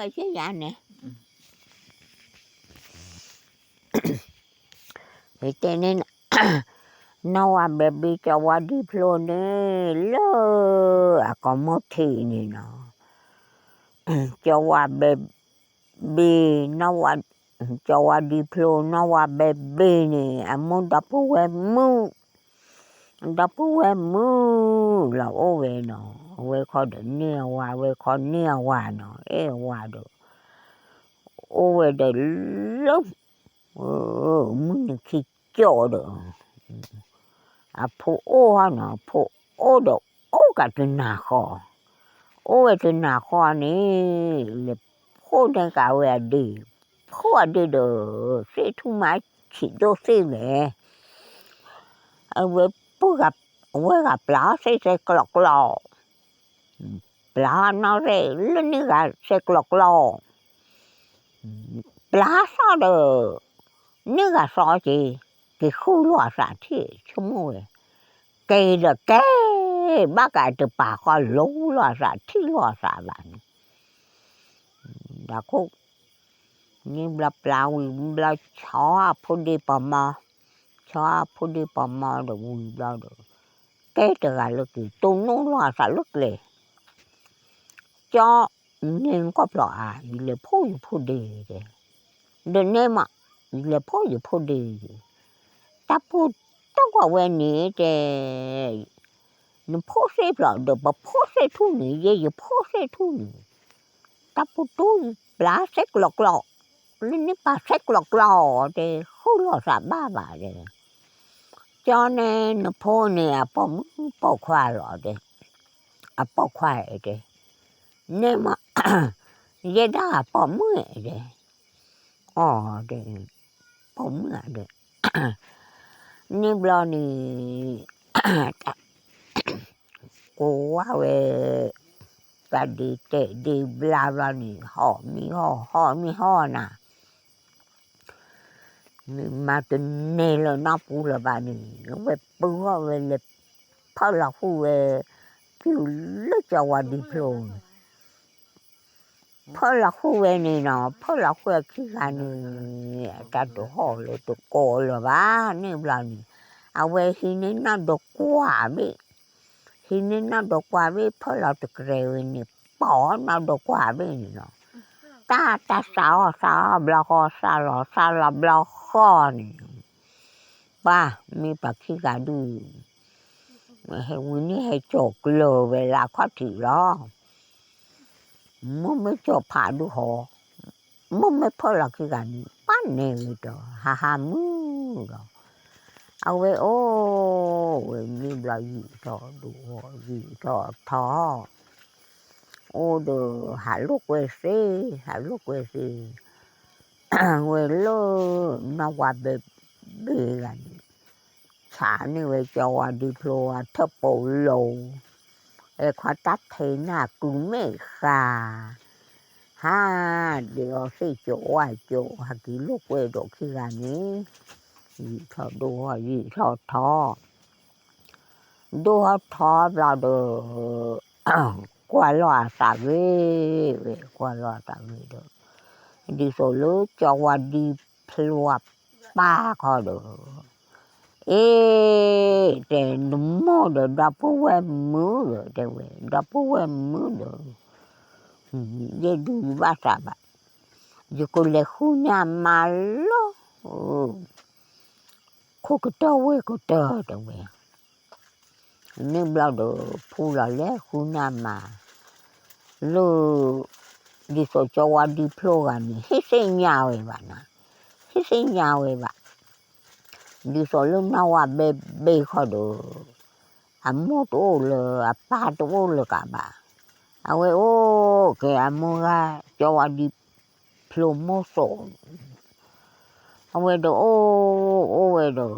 ယၤန့ၣ်, ယတဲန့ၣ်, နီၢ်ဝါဘဲဘ့ၣ် ကၠီဝါဒံဖျိန့ၣ် လၢအကီၢ်မိၢ်ထံးန့ၣ်နီၤ, ကၠီဝါဘဲဘ့ၣ်, ကၠီဝါဒံဖျိ နီၢ်ဝါဘဲဘ့ၣ်န့ၣ် အမိၢ်ဒီပုၢ်ဝဲၢ်မုၣ်, ဒီပုၢ်ဝဲၢ်မုၣ်လီၤအိၣ်ဝဲနီၤ, အဝဲခီဒီးန့ၢ်အဝၤ, အဝဲခီန့ၢ်အဝၤနီၤ, အဲၣ်အဝၤဒီး အိၣ်ဝဲဒီးလၢ မုၢ်နံၤခံကၠိဒီး အဖိအိၣ်ဟီနီၤ, အဖိအိၣ်ဒီးအိၣ်ကးတနၤဃီ, အိၣ်ဝဲတနၤဃီန့ၣ် လဲၤဖှိၣ်န့ၢ်ကးဝဲအဒ့ၣ်, ဖှိၣ်အဒ့ၣ်ဒီး သ့ၣ်ထူၣ်မးဆံးဒိၣ်သ့ၣ်လဲၣ်, အဝဲပုၢ်ဂၤ, အဝဲဂၤပျၢ်အီၤသ့ၣ်စဲးကျီးကျီး ပျၢ်နီၣ်ရဲၣ်လၢန့ၢ်ဂၤစဲးကျီးကျီး, ပျၢ်သီၣ်ဒီး န့ၢ်ဂၤသီက့ၤ, က့ၤဃုလိာ်အသးထံၣ်ဆိကမိၣ်ဝဲ, ကဲဒီးကဲ, ဘၣ်ကးတပာ်ဃီလိာ်လိာ်အသးထံၣ်လိာ်အသးဘၣ်န့ၣ်, ဒီးခိၣ် န့ၣ်ဘျီပျၢ်ဝံၤဘျီ ဆီအဖိဒ့ပီၤမီ, ဆီအဖိဒ့ပီၤမီဒီးဝံၤဘျီဒီး ကဲတဂၤလၢက့ၤ တိၢ်နီၣ်လိာ်အသးလၢကျဲ, ကၠီ န့ၢ်ကီၢ်ဖျီၣ်အါ, ယလဲၤဖှိၣ်ယဖိဒ့တဲ, ဒီးန့ၣ်မး ယလဲၤဖှိၣ်ယဖိဒ့, တၢ်ပူၤတီၢ်ကွၢ်ဝဲန့ၣ်တဲ နဖိသ့ၣ်ဖျီၣ်ဒီးပဖိသ့ၣ်ထူၣ်န့ၣ် ယဲယဖိသ့ၣ်ထူၣ်န့ၣ်, တၢ်ပူၤတီၢ်ပျၢ်စဲးကျီးကျီး, လၢန့ၣ်ပာ်စဲးကျီးကျီးတဲ ဃုလိာ်သးဘၣ်ဘၣ်တဲ, ကၠီန့ၣ်နဖိန့ၣ် အပိာ်မုၣ်ပိာ်ခွါလီၤတဲ, အပိာ်ခွါတဲ, န့ၣ်မး ယဲဒၣ်အပိာ်မုၣ်တဲ, အီၤတဲ, ပိာ်မုၣ်ဧါတဲ, န့ၣ်ဘျီန့ၣ် ကိးဝဲ တၢ်ဒ့တဲာ်ဒ့ဘျါဘျီန့ၣ် ဟီၣ်မ့ၢ်ဟီၣ် ဟီၣ်မ့ၢ်ဟီၣ်နၤ, မ့ၢ်မၤတန့ၢ်လၢၤနီတပူၤလၢၤဘၣ်န့ၣ် အဝဲပုၢ်ဟီၣ်ဝဲလဲၤ ဖၢလီၤဃုာ်ဝဲ ကၠူလၢကၠီဝါဒံဖျိန့ၣ် ဖၢလီၤဃုာ်ဝဲန့ၣ်နီၤ ဖၢလီၤဃုာ်အခံဂၤန့ၣ် အတၢ်တဟီၣ်လၢၤတကိးလၢၤဘၣ်န့ၣ်ဘျီန့ၣ် အဝဲဟံးန့ၢ်နီၢ်ဒီကွၢ်ဘ့ၣ် ဟံးန့ၢ်နီၢ်ဒီကွၢ်ဘ့ၣ် ဖၢလီၤတကရဲၤဝဲန့ၣ် ပိာ်နီၢ်ဒီကွၢ်ဘ့ၣ်န့ၣ်နီၤ တၢ်တၢ်စးအီၣ်စးအီၣ်ဘျီဃီ စးလီၤစးလီၤဘျီဃီန့ၣ် ပှၤမ့ၢ်ပှၤခံဂၤဒုး ဟဲဝံၤန့ၣ်ဟဲစိာ်ကျၢၤဝဲလၢအခီၣ်ထံးလီၤ. မ့မ့ၢ်စိာ်ဖးဒုးဟီ, မ့မ့ၢ်ဖၢလီၤခံဂၤန့ၣ် ပှၤနဲၣ်ဂ့ၤဒီး ဟးဟးမုၢ်လီၤ. အဝဲအိၣ်ဝဲန့ၣ်ဘျီယံာ်ထီၣ်ဒိၣ်ထီၣ်ယံာ်ထီၣ်ထီ အိၣ်ဒီးဟးလိာ်ကွဲသ့, ဟးလိာ်ကွဲသ့, ဝဲလၢ နီၢ်ဝါဘဲဘ့ဂၤန့ၣ် ဆးန့ၢ်ဝဲကၠီဝါဒံဖျိအထၢၣ်ပိာ်လိၤ, အဲခွါတၢ်ထဲနၢ်ကုမဲာ်ဃာ်, ဟးဒ့အီၤသ့ၣ်ကၠိဝါကၠိ ဟးက့ၤလိာ်ကွဲဒီးခံဂၤန့ၣ်, ယံာ်ထီၣ်ဒိၣ်ထီၣ်ယံာ်ထီၣ်ထီ ဒိၣ်ထီၣ်ထီဘျီဒီး ကွၢ်လီၤအသးဂ့ၤဝဲ ကွၢ်လီၤအသးဂ့ၤဒီး ဒ်သိးလၢကၠီဝါဒံဖျိအပၢ်ခီဒီး အ့ တဲ နမိၢ်ဒီးဒီပုၢ်ဝဲၢ်မုၣ်ဒီး တဲဝဲ ဒီပုၢ်ဝဲၢ်မုၣ်ဒီး ယဲဒုးယဘၣ်သးဘၣ်, ယကလဲၤဃုန့ၢ်အမါလၢ ခိၣ်ကတၢၢ်ဝ့ၢ်ကတၢၢ်တဲဝဲ န့ၣ်ဘျီဒီး ဖူလီၤလဲၤဃုန့ၢ်အမါ လၢ ဒ်သိးကၠီဝါဒံဖျိဂၤန့ၣ် ဟ့ၣ်သ့ၣ်ညါဝဲဘၣ်နီၤ, ဟ့ၣ်သ့ၣ်ညါဝဲဘၣ်, ဒ်သိးလၢနီၢ်ဝါဘဲဘ့ခီဒီး အမိၢ်တအိၣ်လၢၤ အပၢ်တအိၣ်လၢၤကးဘၣ်, အဝဲအိၣ်က့ၤအမိၢ်ဂၤ ကၠီဝါဒံဖျိမိၢ်သိး အဝဲဒီးအိၣ် အိၣ်ဝဲဒီး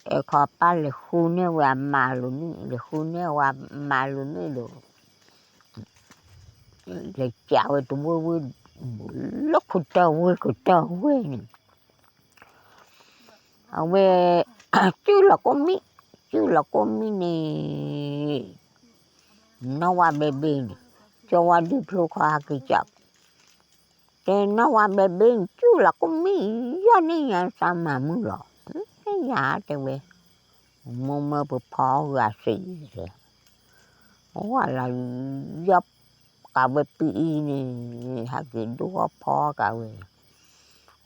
အဲခီပၢ်လဲၤဃုန့ၢ်ဝဲအမါလိၤန့ၣ် လဲၤဃုန့ၢ်ဝဲအမါလိၤန့ၣ်ဒီး လဲၤကးဝဲတဝ့ၢ်ဝ့ၢ် လၢခိၣ်တၢၢ်ဝ့ၢ်ကတၢၢ်ဝ့ၢ်န့ၣ် အဝဲ စုၣ်လီၤကိးမံၤ စုၣ်လီၤကိးမံၤန့ၣ် နီၢ်ဝါဘဲဘ့န့ၣ် ကၠီဝါဒံဖျိခီဟဲက့ၤကး တဲနီၢ်ဝါဘဲဘ့ၣ် နစူၢ်လီၤကိးမံၤယီၤန့ၣ် ယသးမၤမုာ်လီၤ. သ့ၣ်ညါတဲဝဲ, မိၢ်မၢပဖီဂၤစံးတဲ, အိၣ်လၢယီၢ်ကးဝဲပံအံၤန့ၣ်, ဟဲက့ၤဒိၣ်အီၣ်ဖီကးဝဲ,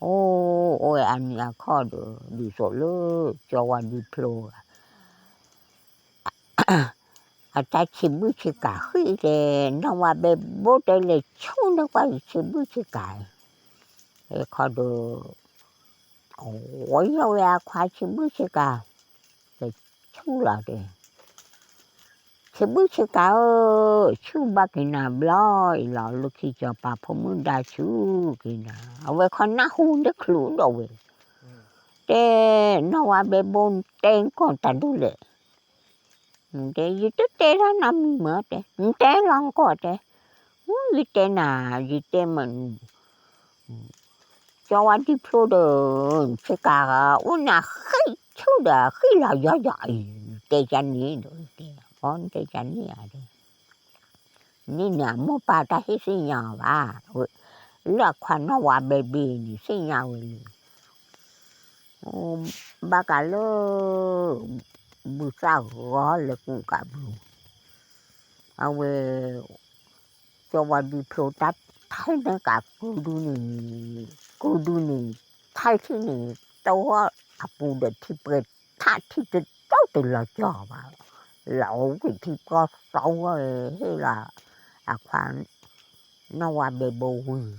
အိၣ် အိၣ်ဝဲအနံၤအခီၣ်ဒီး ဒ်သိးလၢ ကၠီဝါဒံဖျိဂၤ အတၢ်ဆံးဘုၣ်ဆံးကၤဃံၣ်တဲ, နီၢ်ဝါဘဲဘိတဲလဲၤဆူၣ်န့ၢ်ကွၢ်ယံၤ ဆံးဘုၣ်ဆံးကၤ, အခီၣ်ဒီး ဝဲယီၤဝဲအခွါဆံးဘုၣ်ဆံးကၤ, လဲၤဆူၣ်လီၤတဲ, ဆံးဘုၣ်ဆံးကၤဧၢ, ဆူၣ်ဘၣ်က့ၤနၤဘျီအံၤလီၤ, လၢခံကၠီၤပၤဖိမုၣ်ဒါဆူၣ်က့ၤနၤ, အဝဲခီနၢ်ဟူန့ၣ်ချုးဒီးဝဲ, တဲ, နီၢ်ဝါဘဲဘိ နတဲကီၢ်တၢ်ဒ်လဲၣ် တဲ, ယတတဲတၢ်နီတမံၤမးတဲ, နတဲလီၤကီၢ်တဲ, ယတဲနၤ, ယတဲမနုၤ, ကၠီဝါဒံဖျိဒီး ဆ့ကၤ အိၣ်နၤဃံၣ်ဆူၣ်ဒီးဃံၣ်လီၤယီၤယီၤအံၤ, နတဲယၤန့ၣ်ဒီးတဲ, အီ နတဲယၤန့ၣ်ဧါတဲ, န့ၣ်န့ၣ်အမိၢ်ပၢ်တၢ်ဟ့ၣ်သ့ၣ်ညါအီၤဘၣ်, လၢအခွါနီၢ်ဝါဘဲဘ့ၣ်န့ၣ် သ့ၣ်ညါဝဲလံ ဘၣ်ကးလၢ ဘုသၣ်ဂီၤလဲၤကူးကးဘု, အဝဲ ကၠီဝါဒံဖျိတၢ်ထဲန့ၢ်ကး ကုဒုန့ၣ်, ကုဒုန့ၣ်, ထဲထံၣ်န့ၣ်, တဝီအပူၤဒီးထံပှဲၤထးထံတတီတလီၤကၠီဘၣ်, လီၤဝံၤထံပှီၢ်သီဝဲဟ့ၣ်လီၤ, အခွါ နီၢ်ဝါဘဲဘိဝံၤ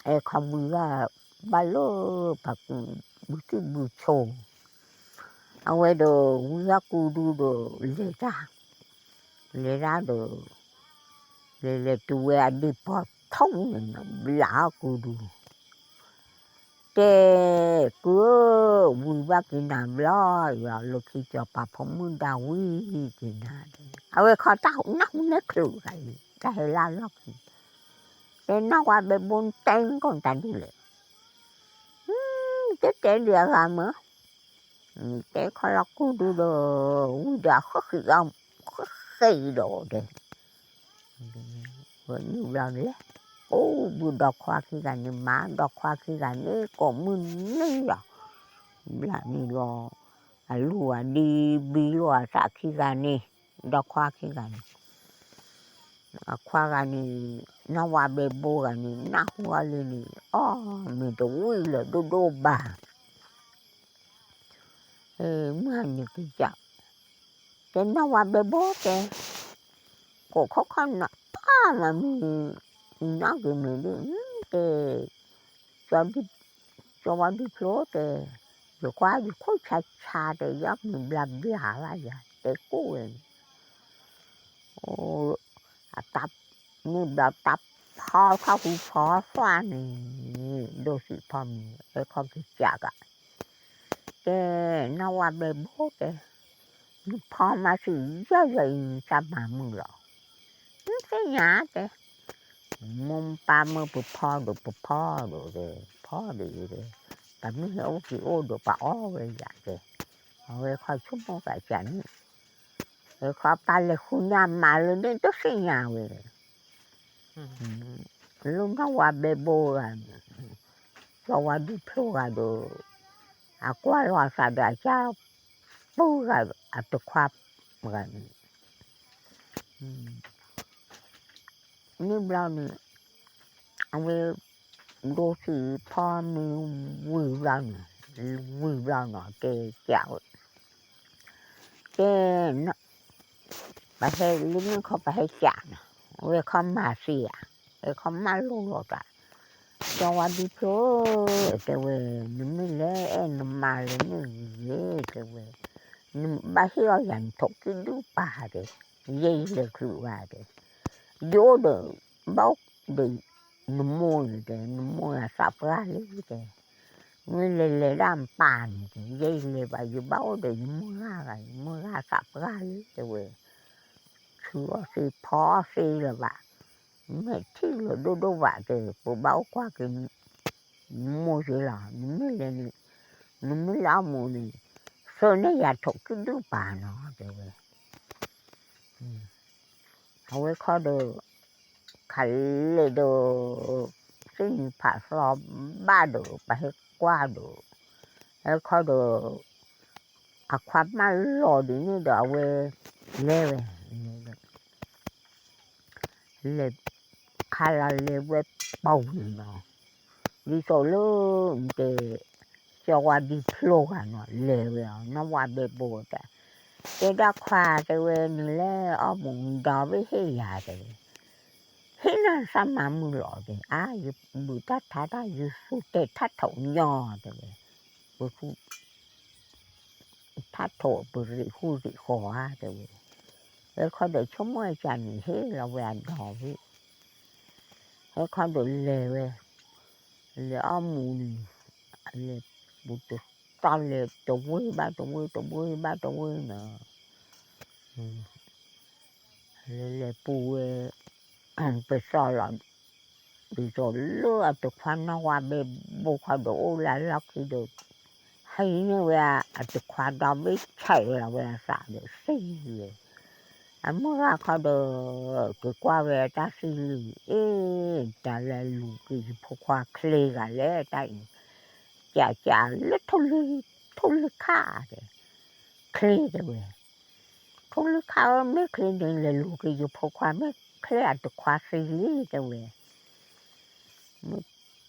အဲခီဝံၤဂၤ ဘၣ်လၢပှၤကူးဘုသံၣ်ဘုဆိ, အဝဲဒီးဝံၤဂၤကူးဒုဒီးလဲၤတၢ်, လဲၤတၢ်ဒီး လဲၤလဲၤတုၤဝဲအဒ့ၣ်ပီၤထီၣ်န့ၣ် ဘျးအီၣ်ကူးဒု, တဲ, ကုၢ်ဧၢ, ဝံၤဘၣ်က့ၤနၤဘျီအံၤလီၤ, လၢခံကၠီၤပၤဖိမုၣ်ဒါဝံၤက့ၤနၤ, အဝဲခီတၢ်နၢ်ဟူန့ၣ်ချုးဂၤအံၤ တၢ်ဟဲလၢလီၢ်ခံ, တဲနီၢ်ဝါဘဲဘိ နတဲကီၢ်တၢ်ဒ်လဲၣ် တဲတဲဒံးအဂၤမး, တဲခီလီၤကူးဒုဒီး, ဝံၤဒီးအဃၣ်ဃံးအီၤ, ဃၣ်ဃံးဒီးတဲ, ဝဲနုာ်ဘျီန့ၣ်လဲၣ်, အိၣ်ဘုဒီခွါခံဂၤန့ၣ်မး, ဒီခွါခံဂၤန့ၣ် ကိးမုၢ်နံၤလီၤ, ဘျီန့ၣ်လီၤ, အလူၢ်အဒံဘံလိာ်အသးခံဂၤန့ၣ်, ဒီခွါခံဂၤန့ၣ် အခွါဂၤန့ၣ်, နီၢ်ဝါဘဲဘိဂၤန့ၣ် နၢ်ဟူအီၤလံန့ၣ် အီၣ်မ့ၤတဝံၣ်လၢၤဒိၣ်ဒိၣ်ဘၣ်, မုၢ်ဟါန့ၣ်ကစၢ်, တဲနီၢ်ဝါဘဲဘိတဲ, ကိးခီခီနပၢ်မၤမံၤ, နနီၢ်က့ၤမ့ၢ်ဒ်, တဲ ကၠီဝါဒံဖျိတဲ, ယကွၢ်ယခိၣ်ဆါဆါတဲ ယီၢ်မ့ၤဘျါဘျါဘၣ်ယၤ တဲကိၣ်ဝဲန့ၣ်, အတၢ်န့ၣ်ဘျီတၢ်ဖီထီၣ်ဟူဖီသွၣ်န့ၣ်, ဒိၣ်စံးဖီမ့ၤ အဲခီကစၢ်ဂၤ, တဲ နီၢ်ဝါဘဲဘိတဲ, နဖီမၤစံးယီၢ်ယီၢ်အံၤ နတၢ်မၤမုာ်လီၤ, နသ့ၣ်ညါတဲ မိၢ်ပၢ်မၢပဖီဒီးပဖီဒီး, ဖီဒီး, တၢ်မ့ၢ်ဟဲအိၣ်က့ၤအိၣ်ဒီးပှၤအီၣ်ဝဲယၤတဲ, အဝဲခီဆိကမိၣ်ကစၢ်န့ၣ်, ဝဲခီပၢ်လဲၤဃုညါမၤလၢန့ၣ်တသ့ၣ်ညါဝဲ, လၢနီၢ်ဝါဘဲဘိဂၤ, ကၠီဝါဒံဖျိဂၤဒီး, အကွၢ်လီၤအသးဒီးအကၢ်ပူၤဂၤအတခွါဂၤန့ၣ် န့ၣ်ဘျီန့ၣ်, အဝဲဒိးစံးဖီမ့ၤဝံၤဘျီန့ၣ်, ဝံၤဘျီန့ၣ် တဲကဝဲ, တဲ, ပဟဲလၢမုၢ်ခီပဟဲကးန့ၣ်, အဝဲခီမၤသံဧါ, အဝဲခီမၢလိာ်လိာ်သး, ကၠီဝါဒံဖျိ, တဲဝဲ, နမ့ၢ်လဲၤအဲၣ်နမါလၢမ့ၢ်ဂ့ၤ, တဲဝဲ, နဘၣ်ဟ့ၣ်အီၣ်ယၤနထိးကံၢ်ဒုၣ်ပာ်တဲ, ယဲယလဲၤချုးဘၣ်တဲ ယအိၣ်ဒီး, ဘၣ်အိၣ်ဒီး, နမိၢ်န့ၣ်တဲ, နမိၢ်ယသးပှၢ်လံတဲ, မ့ၢ်လဲၤလဲၤဒၣ်နပၢ်န့ၣ်တဲ, ယဲယလဲၤဘၣ် ယဘၣ်အိၣ်ဒီးယမိၢ်ဂၤဂၤ, ယမိၢ်ဂၤသးပှၢ်လံတဲဝဲ, ဆူအီၣ်သ့ဖီအီၣ်သ့လၢၤဘၣ်, မဲာ်ထံၣ်လၢၤဒိၣ်ဒိၣ်ဘၣ်တဲ, ပဘၣ်အိၣ်ကွၢ်က့ၤ နမိၢ်ယ့လီၤ, နမ့ၢ်လဲၤန့ၣ်, နမ့ၢ်လဲၤအီၣ်မူးန့ၣ်, သုန့ၢ်ယၤထိးကံၢ်ဒုၣ်ပာ်နီၤတဲဝဲ, အဝဲခီဒီး, ခးလဲၤဒီး သ့ၣ်နံၤဖးသီဘၣ်ဒီး ပှၤဟဲကွၢ်ဒီး ဟဲခီဒီး အခွါမၢလီၤဒ်န့ၣ်ဒီး အဝဲလဲၤဝဲ လဲၤ လဲၤ ခါလီၤလဲၤဝဲပှၤဝံၤနီၤ, ဒ်သိးလၢ တဲ ကၠီဝါဒံဖျိဂၤနီၤ လဲၤဝဲအီၤ နီၢ်ဝါဘဲဘိတၢ်, တဲဒၣ်ခွါတဲဝဲ နလဲၤအီၣ်မူဒီဘ့ၣ်ဟ့ၣ်ယၤတဲဝဲ, ဟ့ၣ်နၤသးမၤမုာ်လီၤတဲ အါ ယဘုးတၢ်ထါတၢ် ယသူတဲာ်ထးထီၣ်ညီတဲဝဲ, ပ ထးထီၣ် ပရံးဟူရံးဃီဧါတဲဝဲ, ဟဲခီဒီးဆိကမိၣ်အကန့ၣ် ဟ့ၣ်လီၤဝဲအဒီဘ့ၣ်, ဟဲခီဒီးလဲၤဝဲ, လဲၤအီၣ်မူန့ၣ်, လဲၤပူၤတတီလဲၤတဝ့ၢ်ဘၣ်တဝ့ၢ် တဝ့ၢ်ဘၣ်တဝ့ၢ်နီၤ, လဲၤလဲၤပူၤဝဲ, ပစီၣ်လီၤ, ဒ်သိးလၢအတခွါနီၢ်ဝါဘဲဘိခီဒီးအိၣ်လၢလီၢ်ခံဒီး ဟံးန့ၢ်ဝဲအတခွါဒီဘ့ၣ်ဆဲးလီၤဝဲအသးဒီးသံဝဲ, အမုၢ်ဂၤခီဒီး က့ၤကွၢ်ဝဲတၢ်သံလံ, အ့ တၢ်လဲၤလူၤက့ၤယဖိခွါချ့ဂၤလဲၣ်တၢ်အံၤ, ကးကးလၢ ထိၣ်လွံၢ်ခါတဲ, ချ့တဲဝဲ, ထိၣ်လွံၢ်ခါဧၢ မ့ၢ်ချ့န့ၣ် လဲၤလူၤက့ၤယဖိခွါမ့ၢ်ချ့အတခွါသံလံတဲဝဲ မ့ၢ်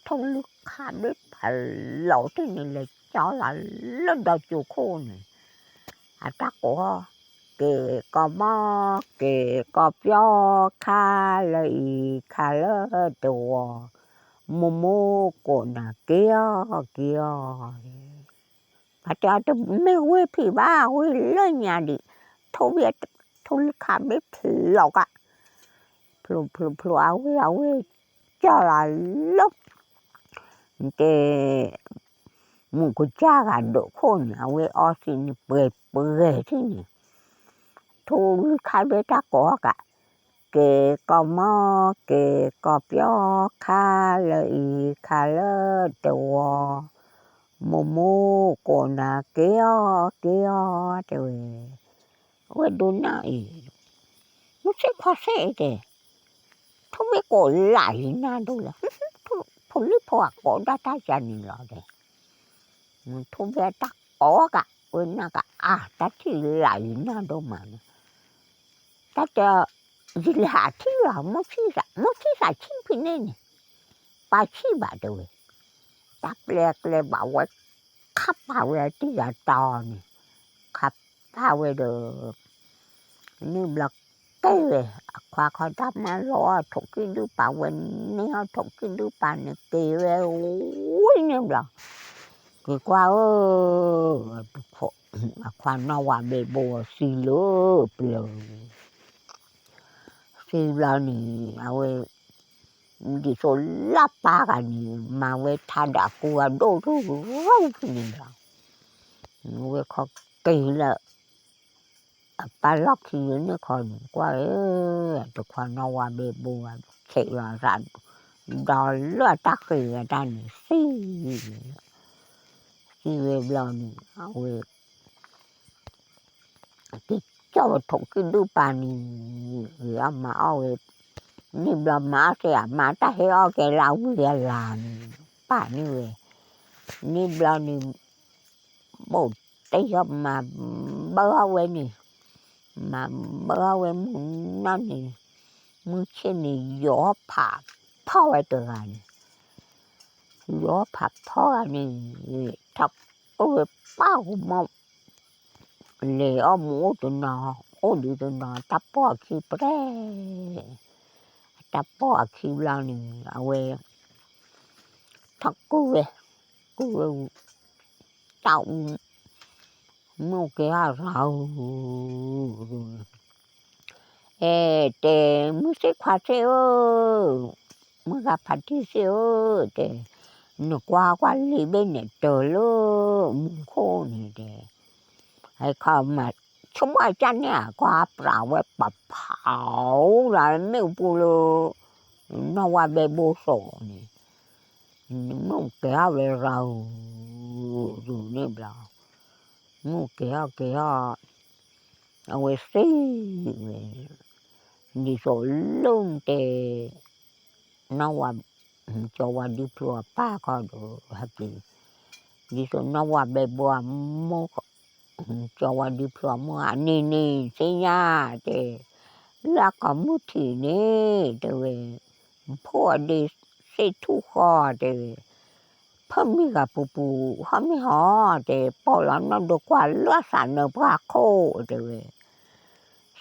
ထိၣ်လွံၢ်ခါဘ့ၣ်ဖးလီၤတ့ၢ်န့ၣ် လဲၤကၠီလီၤလၢဒီကၠိခိၣ်န့ၣ်, အတၢ်ကိး, က့ၤကီၢ်မီၢ် က့ၤကီၢ်ပျီ ခါလၢအံၤ ခါလၢတဝီၤ, မိၢ်မိၢ်ကိးနၤ က့ၤအီၤ က့ၤအီၤ ပှၤတဲအီၤတမ့ၢ်ဝ့ၢ်ဖံးဘၣ် ဝ့ၢ်လၢညါဒံး, ထိၣ်ဘ့ၣ်, ထိၣ်လွံၢ်ခါဘ့ၣ်ဖျိးကး, ဖျိးဖျိးဖျိးအဝ့ၢ်အဝ့ၢ်, ကၠီလီၤလၢ, တဲ, မူးကစၢ်ဂၤဒိးခိၣ်န့ၣ် အဝဲအီသံးန့ၣ်ပှဲၤပှဲၤထံၣ်န့ၣ်, ထိၣ်လွံၢ်ခါဘ့ၣ်တၢ်ကိးကး, က့ၤကီၢ်မီၢ် က့ၤကီၢ်ပျီ ခါလၢအံၤ ခါလၢတဝီၤ, မိၢ်မိၢ်ကိးနၤ က့ၤအီၤ က့ၤအီၤ တဲဝဲ, အဝဲဒိးနၢ်အံၤ, မုၢ်ဆ့ၣ်ခွါဆ့ၣ်တဲ, ထိၣ်ဘ့ၣ်ကိးလၢယနၢ်ဒိၣ်လဲၣ်, ဖိလံၤဖိအကိးဒၣ်တၢ်ယၤန့ၣ်လီၤတဲ, ထိၣ်ဘ့ၣ်တၢ်ကိးကး ဝဲနၢ်ကအါ တၢ်ထံၣ်လၢယနၢ်ဒိၣ်မးန့ၣ်, တၢ်တဲ, ယလဲၤဟးထံၣ်လီၤ မိၢ်ဆံၣ်သးဆံၣ်ဖဲန့ၣ်န့ၣ်, ပၢ်ဆံၣ်ဘၣ်တဲဝဲ, တၢ်ပျဲကျဲဘၣ်ဝဲ, ခးပာ်ဝဲတံၢ်ယၤတီၤန့ၣ်, ခးပာ်ဝဲဒီး န့ၣ်ဘျီက့ၤဝဲ, အခွါခီတၢ်မၢလီၤ ထိၣ်ကံၢ်ဒုၣ်ပာ်ဝဲန့ၣ် ထိၣ်ကံၢ်ဒုၣ်ပာ်န့ၣ်က့ၤဝဲ, ဝံၤန့ၣ်ဘျီ, က့ၤကွၢ်ဧၢ, အခွါနီၢ်ဝါဘဲဘိအသံလၢပျၢၤ, သံဘျီန့ၣ် အဝဲ ဒ်သိးလၢပၢ်ဂၤန့ၣ် မၤဝဲထါဒၣ်ကူအဒိၣ်ထူၣ်ရူၢ်ဖဲန့ၣ်လီၤ, ဝဲခီက့ၤလၢ အပၢ်လီၢ်ခံန့ၣ်ခီန့ၣ် ကွၢ်ဧၢ, တခွါနီၢ်ဝါဘဲဘိဂၤ ဆဲးလီၤသး, ဒီးလၢအတၢ်ဃ့ၢ်အတၢ်န့ၣ်သံ, သံဝဲဘျီန့ၣ် အဝဲ က့ၤကၠီၣ်ဝဲထိၣ်ကံၢ်ဒုၣ်ပာ်န့ၣ်, ဂ့ၤအီၣ်မၤအီၣ်ဝဲ, န့ၣ်ဘျီမၤအီၣ်စ့အမါတၢ်ဟဲအီၣ်ကဲလၢဝံၤအလၤန့ၣ်, ပာ်န့ၢ်ဝဲ, န့ၣ်ဘျီန့ၣ်, ဘိၣ်တ့ၢ်အီၣ်မၤဘၢအီၣ်ဝဲန့ၣ်, မၤဘၢအီၣ်ဝဲမုၢ်နီၢ်န့ၣ်, မုၢ်ဆ့ၣ်န့ၣ် ယီၤဖးဖီဝဲတဂၤန့ၣ် ယီၤဖးဖီဂၤန့ၣ်, ထီၣ်ကိၢ်ဝဲပၢ်ဂီၤမီၢ်, လဲၤအီၣ်မူအိၣ်တနီၤ, အိၣ်ဒံးတနီၤ တၢ်ပီၢ်အခံပရဲ, တၢ်ပီၢ်အခံဘျီန့ၣ် အဝဲ ထီၣ်ကိၢ်ဝဲ, ကိၢ်ဝဲ, တၢ်အူ, မုၢ်ကဲအီၣ်ရၤဧၢ, အဲ တဲ, မုၢ်ဆ့ၣ်ခွါဆ့ၣ်ဧၢ, မုၢ်ဂၤဖးတံၢ်ဆ့ၣ်ဧၢ, တဲ, နကွၢ်ကွၢ်လံာ်ဘ့ၣ်န့ၣ်တၢၤလၢမူခိၣ်န့ၣ်တဲ, ဟဲခီမး ဆိကမိၣ်အကၢ်န့ၣ် အကွၢ်ပြးဝဲပာ်ဖးလၢမ့ၣ်အူပူၤလၢ နီၢ်ဝါဘဲဘိစိာ်န့ၣ်, မုၢ်ကဲအီၣ်ဝဲရၤဧၢ, န့ၣ်ဘျီ, မုၢ်ကဲအီၣ်ကဲအီၣ်, အဝဲသ့ၣ်ဝဲ, ဒ်သိးလၢတဲ နီၢ်ဝါ, ကၠီဝါဒံဖျိအပၢ်ခီဒီး ဟဲက့ၤ, ဒ်သိးနီၢ်ဝါဘဲဘိအမိၢ်, ကၠီဝါဒံဖျိအမိၢ် အန့ၢ်န့ၣ်သ့ၣ်ညါ, တဲ, လၢအကိာ်မုၢ်ထံးန့ၣ် တဲဝဲ, ဖိအဒ့စ့ၣ်ထူၣ်ဃီ တဲဝဲ, ဖၢမုၢ်ဂၤပူၤပူၤ ဟီၣ်မ့ၢ်ဟီ တဲ, ပိာ်လီၤနီၢ်ဒိကွၢ်လၢအသးနၢပှၢ်ခိၣ် တဲဝဲ,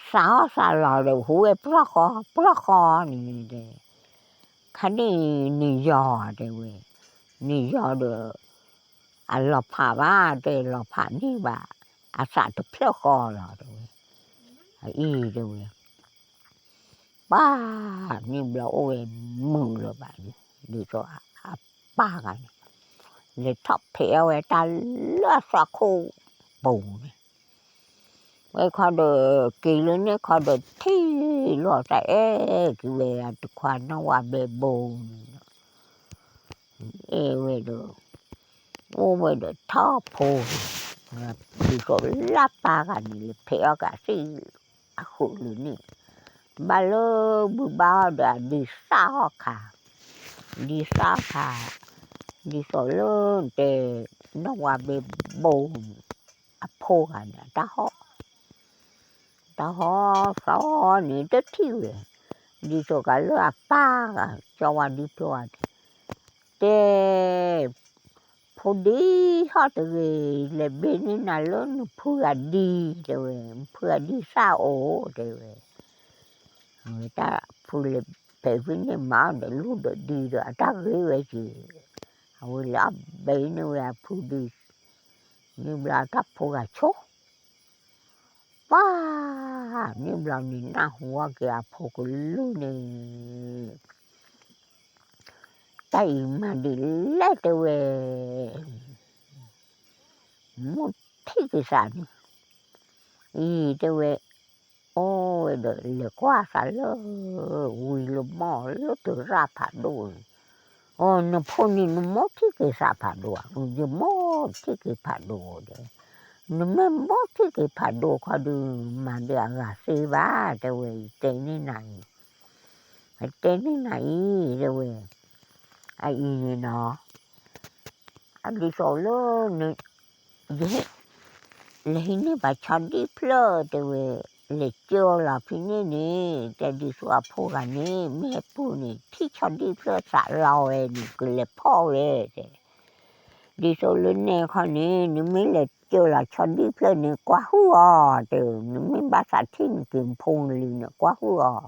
စးအီၣ်စးလီၤဒီး ဟူဝဲပြီၢ်ဃီ ပြီၢ်ဃီန့ၣ် တဲ, ခါန့ၣ်န့ၣ်ယီၤ တဲဝဲ, န့ၣ်ယီၤဒီး အလီၤဖးဘၣ် တဲ လီၤဖးန့ၢ်ဘၣ်, အသးတဖျၢၣ်ဃီလီၤ တဲဝဲ, အအံၤ တဲဝဲ ပှၤန့ၣ်ဘျီအိၣ်ဝဲမုာ်လၢၤဘၣ်န့ၣ် ဒ်သိးအပၢ်ဂၤန့ၣ် လဲၤထီၣ်ဖဲးအီၣ်ဝဲတၢ်လၢအသွၣ်ခိၣ်ပူၤန့ၣ်, ဝဲခီဒီး က့ၤလၢန့ၣ်ခီဒီးထံၣ်လီၤတၢ်အဲၣ်က့ၤဝဲ အတခွါနီၢ်ဝါဘဲဘိန့ၣ်လီၤ. အဲၣ်ဝဲဒီး အိၣ်ဝဲဒီးထီၣ်ဖိန့ၣ်, ဒ်သိးလၢပၢ်ဂၤန့ၣ်လဲၤဖဲးအီၣ်က့ၤအစ့ၣ်အဃုာ်လၢန့ၣ်, ဘၣ်လၢဘုဘၣ်အီၤဒီးအဒံးစၢ်အီၣ်ခါ, ဒံးစၢ်အီၣ်ခါ, ဒ်သိးလၢတဲ နီၢ်ဝါဘဲဘိန့ၣ် အဖိဂၤန့ၣ် တၢ်ဟီၣ် တၢ်ဟီၣ်သီန့ၣ်တထံၣ်ဝဲ, ဒ်သိးကလၢအပၢ်ဂၤ ကၠီဝါဒံဖျိဂၤ တဲ, ဖိဒံဟီၣ်တဂ့ၤ, လဲၤဘ့န့ၢ်နၤလၢနဖုဂၤဒံ တဲဝဲ, ဖုဂၤဒံစၢ်အိၣ် တဲဝဲ, တၢ်ဖုလဲၤဖဲးဖဲန့ၣ်မၤအီၣ်ဒီးလူၢ်ဒီးဒံဒီးအတၢ်ဂ့ၤဝဲက့ၤ, အဝဲလဲၤအီၣ်ဘ့န့ၢ်ဝဲအဖုဒံ, န့ၣ်ဘျီတၢ်ဖိဂၤဆိ ပှၤ, န့ၣ်ဘျီန့ၣ် နၢ်ဟူအီၣ်က့ၤအဖိကလုၢ်န့ၣ်, တၢ်အံၤမၤဒ်လဲၣ်တဲဝဲ, မိၢ်ထံၣ်က့ၤသးန့ၣ်, အံၤတဲဝဲ, အိၣ်ဝဲဒီးလဲၤကွၢ်သးလၢ ဝံၤလၢမီၢ်လၢတရၣ်ဖးဒိၣ်န့ၣ်, အိ နဖိန့ၣ်နမိၢ်ထံၣ်က့ၤသးဖးဒိၣ်ဧါ, ယမိၢ်ထံၣ်က့ၤဖးဒိၣ်ဒီး, နမ့ၢ်မိၢ်ထံၣ်က့ၤဖးဒိၣ်ခီဒီး မၤဒ်အဂၤသ့ဘၣ် တဲဝဲ, ယတဲန့ၢ်နၤအံၤ, ယတဲန့ၢ်နၤအံၤ တဲဝဲ, အအံၤန့ၣ်နီၤ အဒ်သိးလၢ ယဟ့ၣ်, လဲၤဟံးန့ၢ်ပှၤဆီဒံၣ်ဖျၢၣ်တဲဝဲ, လဲၤကၢလီၤဖဲန့ၣ်န့ၣ် တဲဒ်သိးအဖိဂၤန့ၣ် မ့ၢ်ဟဲပူၤန့ၣ် ထံၣ်ဆီဒံၣ်ဖျၢၣ်သးလီဝဲန့ၣ် ကလဲၤဖီၣ်ဝဲတဲ, ဒ်သိးလၢနဲခီန့ၣ် နမ့ၢ်လဲၤကၢလီၤဆီဒံၣ်ဖျၢၣ်န့ၣ် ကွၢ်ဟုၣ်အီၤတဲ, နမ့ၢ်ဘၣ်သးထံၣ်နက့ၤဖိနလံၤန့ၣ် ကွၢ်ဟုၣ်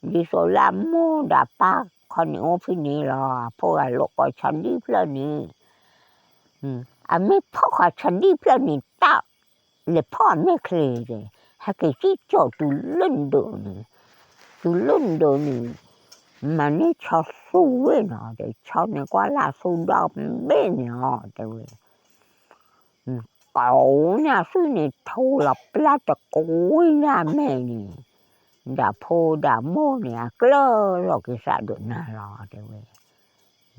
အီၤ ဒ်သိးလၢအမိၢ်ဒီးအပၢ်ခီန့ၣ်အိၣ်ဖဲန့ၣ်လီၤ. အဖိဂၤလိာ်ကွီဆီဒံၣ်ဖျၢၣ်န့ၣ်, အမ့ၢ်ဖီၣ်ဃီဆီဒံၣ်ဖျၢၣ်န့ၣ် တၢ်လဲၤဖီၣ်အမဲာ်ချ့, ဟဲက့ၤစံၣ်ကၠီၤတုၤလၢနဒၢးန့ၣ်, တုၤလၢနဒၢးန့ၣ်, မၤန့ၢ်ဆီသူဝဲနီၤ, ဆီန့ၣ်ကွၢ်လၢအသူဒီဘ့ၣ်န့ၣ်အီၤ တဲဝဲ ကိးန့ၢ်အသွံၣ်န့ၣ် ထိးလီၤပျၢ်တကွံန့ၢ်အမဲာ်န့ၣ်, ဒီးဖိဒီးမိၢ်န့ၣ် အကျၢၢ်လီၤက့ၤသးဒီးနၤလီၤ တဲဝဲ.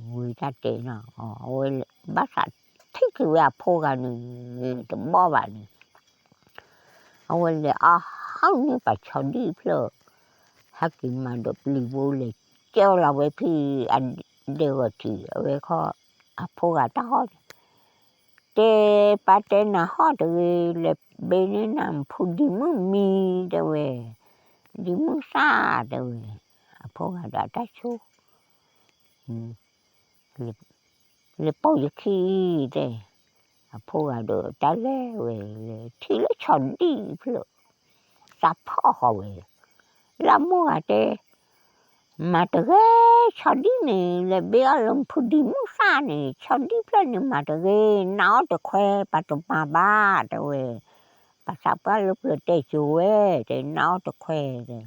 ဝံၤတၢ်တဲနီၤ, အဝဲဘၣ်သးထံၣ်က့ၤဝဲအဖိဂၤန့ၣ် တဘီၣ်ဘၣ်န့ၣ်, အဝဲလဲၤအီၣ်ဟီၣ်န့ၢ်ပှၤဆီဒံၣ်ဖျၢၣ်, ဟဲက့ၤမၤဒီးပျံၤဘိလဲၤကၢလီၤဝဲဖဲအဒဲးဂီၤထံး အဝဲခီ အဖိဂၤတၢ်ဟီၣ်န့ၣ် တဲပၢ်တဲနၤဟီၣ်တဂ့ၤ လဲၤဘ့န့ၢ်နၤဖုဒံမုၣ်မံ တဲဝဲ, ဒံမုၣ်သၣ် တဲဝဲ, အဖိဂၤဒီးတၢ်ဆိ, လဲၤပိာ်ယခံအံၤတဲ, အဖိဂၤဒီးတၢ်လဲၤဝဲလဲၤထံၣ်လၢဆီဒံၣ်ဖျၢၣ်, သးဖီၣ်ဃီၤဝဲ, လၢမိၢ်ဂၤတဲ မၤတဂ့ၤ ဆီဒံၣ်န့ၣ် လဲၤဘ့အီၣ်လၢဖုဒံမုၣ်သၣ်န့ၣ် ဆီဒံၣ်ဖျၢၣ်န့ၣ် မၤတဂ့ၤ နးအီၣ်တခွဲ ပှၤတမၤဘၣ် တဲဝဲ, ပှၤသးပှၢ်လၢပျၢၤတဲစိၤဝဲ တဲနးအီၣ်တခွဲ တဲ,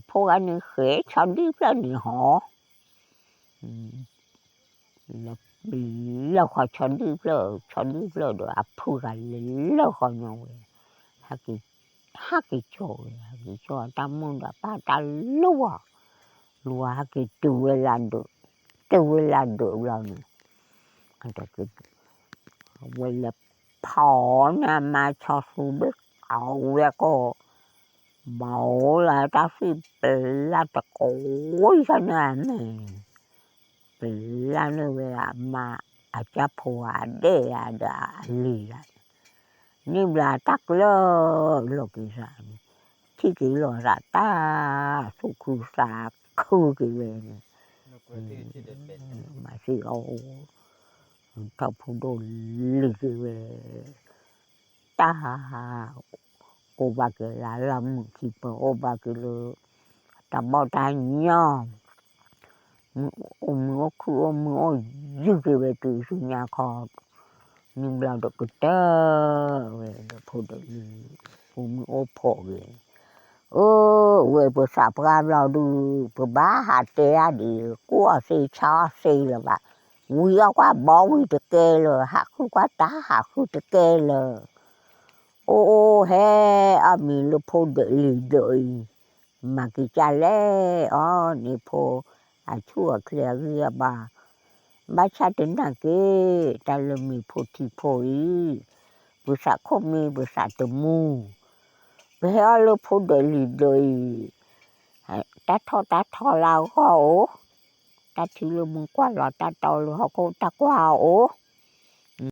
ဖိဂၤန့ၣ်ဃဲဆီဒံၣ်ဖျၢၣ်န့ၣ်ဟီ လၢဃီၤဆီဒံၣ်ဖျၢၣ် ဆီဒံၣ်ဖျၢၣ်ဒီး အဖုဂၤလဲၤလၢဃီၤညီဝဲ, ဟဲက့ၤကၠီဝဲ ဟဲက့ၤကၠီတၢ်မိၢ်ဒီးပၢ်တၢ်လိၣ်အီၤ, လိၣ်အီၤဟဲက့ၤတုၤဝဲလၢဒၢး, တုၤဝဲလၢဒၢးဘျီန့ၣ်, ဝဲလဲၤဖီၣ်န့ၢ်အမါဆီသူဘ့ၣ် အဝဲကီၢ် ဘၣ်အိၣ်လၢတၢ်သ့ၣ်ပျၢ်တကိးဆၢန့ၣ်အမဲာ်န့ၣ်, ပျၢ်န့ၢ်ဝဲအမါအကၢ်ဖိအဒဲၣ်အဒီးအလံၤဂၤန့ၣ်, န့ၣ်ဘျီတၢ်ကျၢၢ်လီၤက့ၤသးန့ၣ်, ထံၣ်က့ၤလီၤသးတၢ်သူၣ်ခုသးခုက့ၤဝဲန့ၣ်, မၤသံအီၤ, ထီၣ်ဖိဒိၣ်လံၤက့ၤဝဲ တၢ် အိၣ်ဘၣ်က့ၤလၢလၢမုၢ်ခံပၢၤ အိၣ်ဘၣ်က့ၤလၢ တၢ်ဘီၣ်တၢ်ညီ, မုၢ်အိၣ်မုၢ်အိၣ်ခုၣ်အိၣ်မုၢ်အိၣ်ယုၢ်က့ၤဝဲတုၤဆူညါခီ, မ့ၢ်ဘျီဒီးကတၢၢ်ဝဲလၢဖိဒၢးလံၤ အိၣ်မုၢ်အိၣ်ဖှီၣ်ဂ့ၤ, အၢ ဝဲပသးပှၢ်ဘျီဒုး ပဘၣ်ဟးတဲအါဒံး ကူၣ်အီၤသ့ဆါအီၤသ့လၢၤဘၣ်, ဝံၤအီၣ်ကွၢ်ဘီဝံၤတကဲလၢၤ ဟးဃုကွၢ်တၢ်ဟးဃုတကဲလၢၤ အိၣ်အိၣ်ဟဲအီၣ်မ့ၤလၢဖိဒၢးလံၤဒၢးအံၤ, မၤက့ၤကၢ်လဲၣ်အီၤန့ၣ်ဖိ, အဆူၣ်အချ့အဂံၢ်အဘါ, ဘၣ်ဆၣ်တနာ်က့ၤ တၢ်လၢမ့ၢ်ဖိထံဖိအံၤ, ပသးခိၣ်မ့ၢ်ပသးတမူ, ပဟဲအီၣ်လၢဖိဒၢးလံၤဒၢးအံၤ, တၢ်ထီၣ်တၢ်ထီလၢအဂီၢ်အိၣ်, တၢ်ထံလၢမူကွၢ်လီၤတၢ်တီလၢဟီၣ်ခိၣ်တၢ်ကွၢ်အအိၣ်